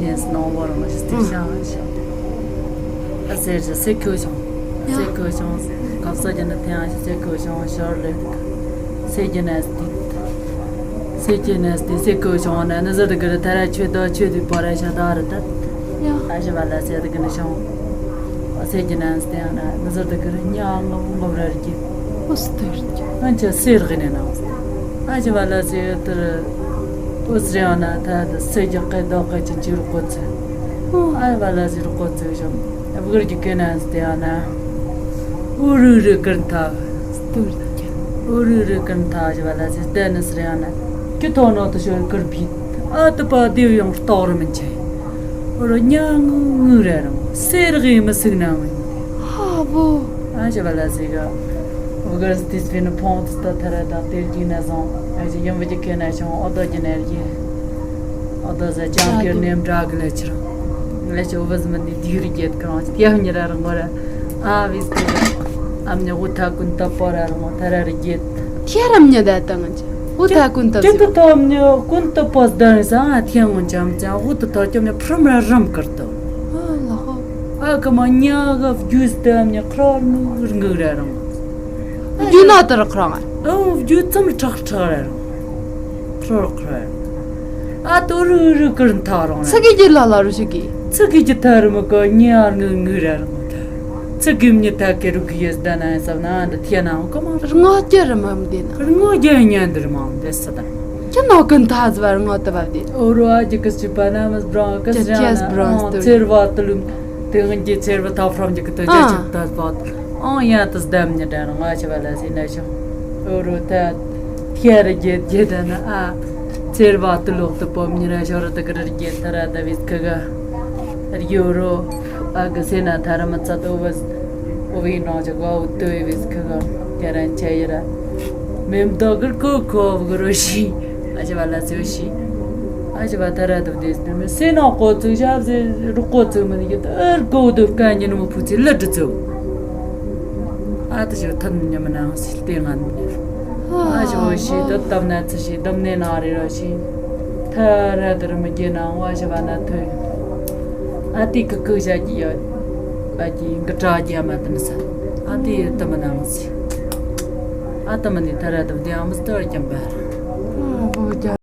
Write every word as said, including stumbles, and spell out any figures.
ཡིན་སྣང་བ་རང་ཞིག་སྟེར་ཤང་ཞིག་ཨ་ཟེར་ཞིག་སེ་ཁོ་ཤང་། ཡ། སེ་ཁོ་ཤང་། གབ་ས་ཀྱི་ནི་ཐེངས་ཞིག་སེ་ཁོ་ཤང་ཞོར་ལེ། སེ་ཀྱི་ནས་སྟེ། སེ་ཀྱི་ནས་སྟེ་སེ་ཁོ་ཤང་ན་ནི་ཟེར་དུ་གི་རི་ཐ་ར་ཆོས་དོ་ཆོས་དུ་པོ་ར་ཤ་ད་རི་ད། ཡ། ཨ་ཞི་བ་ལ་སེ་དུ་གི་ནི་ཤང་། སེ་ཀྱི་ནས་སྟེ་ཡང་ན་ནི་ཟེར་དུ་གི་རི་ཉ་ངོ་ངོ་ར་རི་གི། ཨོ་སྟེར་གྱི། ཨ་ཅེ་སེ་རི་གི་ནས་ན། ཨ་ཞི་བ་ལ་སེ་དུ་རི། ཨོ་སི་རེ་ཡང་ན་ད་དུ་སེ་རྒྱག་གི་རྡོག་གི་ཅིན་ཅི་རུ་ཀོ་ཚེ། ཨ་བ་ལ་སི་རུ་ཀོ་ཚེ་ཞོམ། བུ་གར་གྱི་ཀེ་ན་སྟེ་ཡང་ན། ཨུ་རུ་རུ་ཀར་ཐ། ཨུ་རུ་རུ་ཀར་ཐ་ཞི་བ་ལ་སི་ལྟ་ནི་སི་རེ་ཡང་ན། ཀྱི་ཐོ་ནོ་དུ་ཞོར་ཀར་བིད། ཨ་དུ་པ་དེ་ཡང་རྟོག་རུ་མི་འཆི། ཨོ་རུ་ཉ་ངུ་ངུ་ར་རང་སེ་རི་གི་མི་སུག་ན་ངུ། ཧ་བོ། ཨ་ཞི་བ་ལ་སི་ག་བུ་གར་སི་ཏིས་བི་ནི་ཕོང་དུ་སྟོད་ཐ་ར་དང་དེ་རྒྱུ་ན་བཟང་། ཨ་ཞི་ཡུམ་བུ་ཀི་ཁེ་ན་ཤོང་ཨོ་དོ་ཀྱི་ནེ་རྒྱུ། ཨོ་དོ་ཟ་ཅང་ཀིར་ནེམ་དྲ་གི་ལེ་ཆི་རང་། ལེ་ཆི་ཨོ་བུ་ཟི་མི་ནི་དིག་རི་རྒྱད་ཀི་རང་ཅི་ཡ་མྱི་ར་རང་ངོ་ར། ཨ་བིས་ཀི་ར། ཨམ་ཉི་ཝུ་ཐ་ཀུན་ཏ་པོ་ར་རང་ངོ་ཐ་ར་རི་རྒྱད། ཐི་ཡ་རམ་ཉི་ད་ཏང་ཅི། ཝུ་ཐ་ཀུན་ཏ་ཅི་ཏུ་ཏོ་ཨམ་ཉི་ཀུན་ཏ་པོ་སྡང་ས་ཨ་ཐི་ཡ་ངོ་ཅམ་ཅང་ཝུ་ཏུ་ཏོ་ཅམ་ཉི་ཕྲུམ་ར་རམ་ཀིར་ཏོ། ཨ་ལ་ཧོ། ཨ་ཀ་མ་ཉ་ག་བརྒྱུས་ཏེ་ཨམ་ཉི་ཁྲོ་ནུ་ར་ངུ་ར་རང་། རྒྱུ་ན་དར་ཁྲང་ཨ། ཨང་རྒྱུ་ཙམ་ཁྲག་ཁྲག་ར་རང་། ཁྲོ་ཁྲོ་ར། ཨ་ཏོ་རུ་རུ་ཀིར་ཐག་རང་ར། ཚི་གི་ལ་ལ་རུ་ཞིག་གི། ཚི་གི་ཐ་རུ་མི་ཀོ་ཉི་ཨར་ངུ་ངུ་ར་རང་ཐ། ཚི་གི་མྱི་ཐ་ཀེ་རུ་གི་ཡེ་སྡ་ན་ཡེ་སབ་ན་འདི་ཐེ་ན་ཀོ་མ་རུ། རྔ་རྒྱ་རི་མ་མི་དེ་ན། རྔ་རྒྱ་ཉན་འདིར་མ་འདི་སི་ད། ཁྱི་ནོ་ཀུན་ཐ་ཟི་བར་རྔ་ཏི་བ་དེ། ཨོ་རོ་ཨ་ཇི་ཀི་སི་པ་ན་མི་སྦྲང་ཀི་སི་ར་ན་ཨང་ཚེར་བ་ཏི་ལུམ། དེ་ངན་གྱི་ཚེར་བ་ཐ་ཕྲམ་གྱི་ཀི་ཏི་ཇ་ཆི་ད་བ། ཨང་ཡ་ཏི་སྡམ་ཉི་དྲན་ང་ཆི་བ་ལ་སི་ན་ཤོ། ཨོ་རོ་ད། ཁྱེར་རྒྱལ་རྒྱལ་ད་ན་ཨ། ཚེར་བ་ཏི་ལོག་ཏི་པོ་མྱི་ར་ཤོ་ར་ཏི་ཀི་ར་རྒྱལ་ཐ་ར་ད་བིས་ཁི་ག་རྒྱུ་རོ། ཨ་གི་སེ་ན་ཐ་ར་མི་ཚ་ཏོ་བིས། ཨོ་བི་ནོ་ཅི་ག་ཨུ་ཏོ་བིས་ཁི་ག་ཀ་རན་ཆ་ཡི་ར། མེམ་དོ་གིར་ཀོ་ཁོ་བ་གི་རོ་ཤི། ཨ་ཅི་བ་ལ་སི་ཤི། ཨ་ཅི་བ་ཐ་ར་ཏི་བི་དེ་སི་མི་སེ་ན་ཀོ་ཚུགས་ཞབས་སེ་རུ་ཀོ་ཚུགས་མི་ནི་གི་ཏི་ཨར་ཀོ་དུ་ཀ་ཉི་ནི་མི་ཕུ་ཚི་ལ་ཏི་ཚུགས། ཨ་ཏི་ཞོ་ཐན་ཉི་མི་ནང་སི་ལྟེ་ང་ནི། ཨ་ཞོ་ཤི་ཏི་དམ་ན་ཚི་ཤི་དམ་ནེ་ན་རི་རོ་ཤི། ཐ་ར་ཏི་རི་མི་གེ་ན་ཝ་ཞི་བ་ན་ཐུ། ཨ་ཏི་ཀི་ཀི་ཞ་གི་ཡོད། ཨ་ཀི་གི་ཏྲ་གི་ཨ་མ་ཏི་ནི་ས། ཨ་ཏི་ཏི་མི་ནང་སི། ཨ་ཏི་མི་ནི་ཐ་ར་ཏི་བི་དེ་ཨ་མི་སྟོར་ཀྱམ་བར།